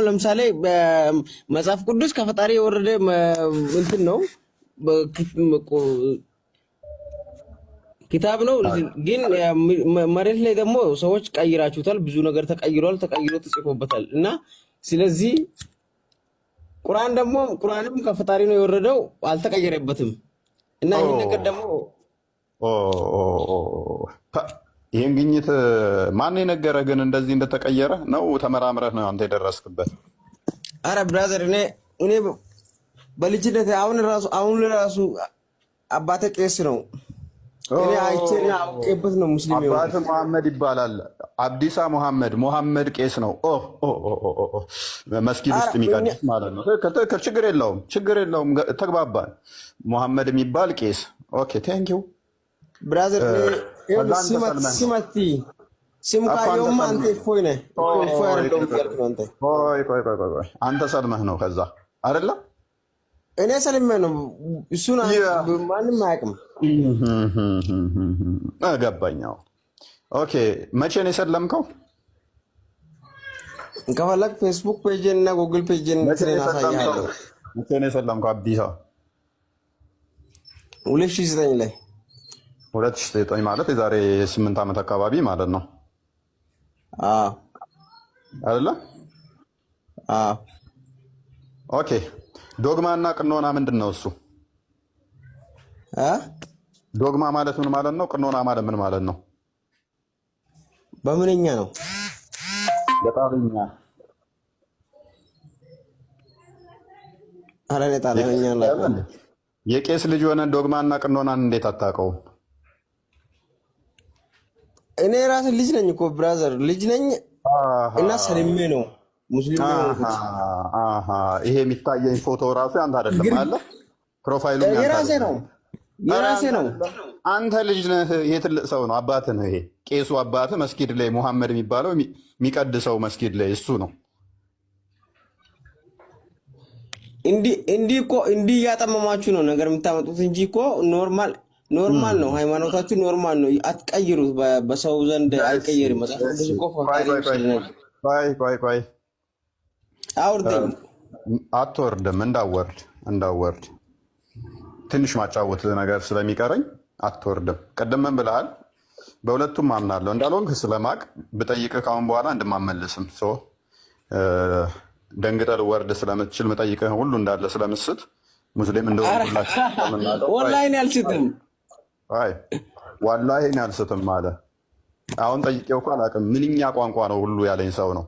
አሁን ለምሳሌ መጽሐፍ ቅዱስ ከፈጣሪ የወረደ እንትን ነው፣ ኪታብ ነው። ግን መሬት ላይ ደግሞ ሰዎች ቀይራችሁታል። ብዙ ነገር ተቀይሯል፣ ተቀይሮ ተጽፎበታል። እና ስለዚህ ቁርአን ደግሞ ቁርአንም ከፈጣሪ ነው የወረደው፣ አልተቀየረበትም። እና ይህን ነገር ደግሞ ይህን ግኝት ማን የነገረ ግን እንደዚህ እንደተቀየረ ነው? ተመራምረህ ነው አንተ የደረስክበት? አረ brother፣ እኔ በልጅነት አሁን ራሱ አባቴ ቄስ ነው። እኔ አይቼ አውቄበት ነው ሙስሊም የሆንኩት። አባት መሐመድ ይባላል። አብዲሳ መሐመድ፣ መሐመድ ቄስ ነው። መስጊድ ውስጥ የሚቀድስ ማለት ነው። ትክክል። ችግር የለውም፣ ችግር የለውም። ተግባባን። መሐመድ የሚባል ቄስ። Okay, thank you. Brother፣ ሲመቲ ሲም ካየውማ አንተ እፎይ ነህ። እፎይ አይደለሁም እያልክ ነው አንተ። ቆይ ቆይ ቆይ ቆይ፣ አንተ ሰልመህ ነው ከዛ አይደለ? እኔ ሰልሜ ነው። እሱን ማንም አያውቅም። ገባኛው። Okay፣ መቼ ነው የሰለምከው? ከፈለግ ፌስቡክ page ን እና ጉግል page ን አሳይሃለሁ። መቼ ነው የሰለምከው አብዲሳ? 2009 ላይ። 2009 ማለት የዛሬ 8 ዓመት አካባቢ ማለት ነው አይደለ? አዎ። Okay፣ ዶግማ እና ቅኖና ምንድን ነው እሱ? ዶግማ ማለት ምን ማለት ነው? ቅኖና ማለት ምን ማለት ነው? በምንኛ ነው? በጣልኛ። ኧረ እኔ ጣሊያንኛ አላውቀውም። የቄስ ልጅ ሆነ ዶግማና ቅኖናን እንዴት አታውቀውም? እኔ ራሴ ልጅ ነኝ እኮ brother፣ ልጅ ነኝ እና ሰልሜ ነው ሙስሊም የሆንኩት። ይሄ የሚታየኝ ፎቶ ራሱ አንተ አይደለም አለ profile ኡ የራሴ ነው፣ የራሴ ነው። አንተ ልጅ ነህ። ይሄ ትልቅ ሰው ነው፣ አባትህ ነው። ይሄ ቄሱ አባትህ መስጊድ ላይ ሙሐመድ የሚባለው የሚቀድሰው መስጊድ ላይ እሱ ነው። እንዲህ እንዲህ እኮ እንዲህ እያጠመማችሁ ነው ነገር የምታመጡት እንጂ እኮ normal normal ነው። ሃይማኖታችሁ normal ነው። አትቀይሩት። በሰው ዘንድ አይቀየርም። መጽሐፍ ቅዱስ እኮ ፈጣሪ ቆይ ቆይ ቆይ፣ አውርደኝ። አትወርድም። እንዳወርድ እንዳወርድ ትንሽ ማጫወት ነገር ስለሚቀረኝ አትወርድም። ቅድም ምን ብለሃል? በሁለቱም አምናለሁ እንዳልሆንክ ስለማቅ ብጠይቅህ ካሁን በኋላ እንድማመልስም ደንግጠህ ልወርድ ስለምትችል ምጠይቅህ ሁሉ እንዳለ ስለምስት ሙስሊም እንደሆነ ወላሂ እኔ አልስትም። አይ ዋላሂ እኔ አልስትም አለ። አሁን ጠይቄው እኮ አላውቅም። ምንኛ ቋንቋ ነው ሁሉ ያለኝ ሰው ነው።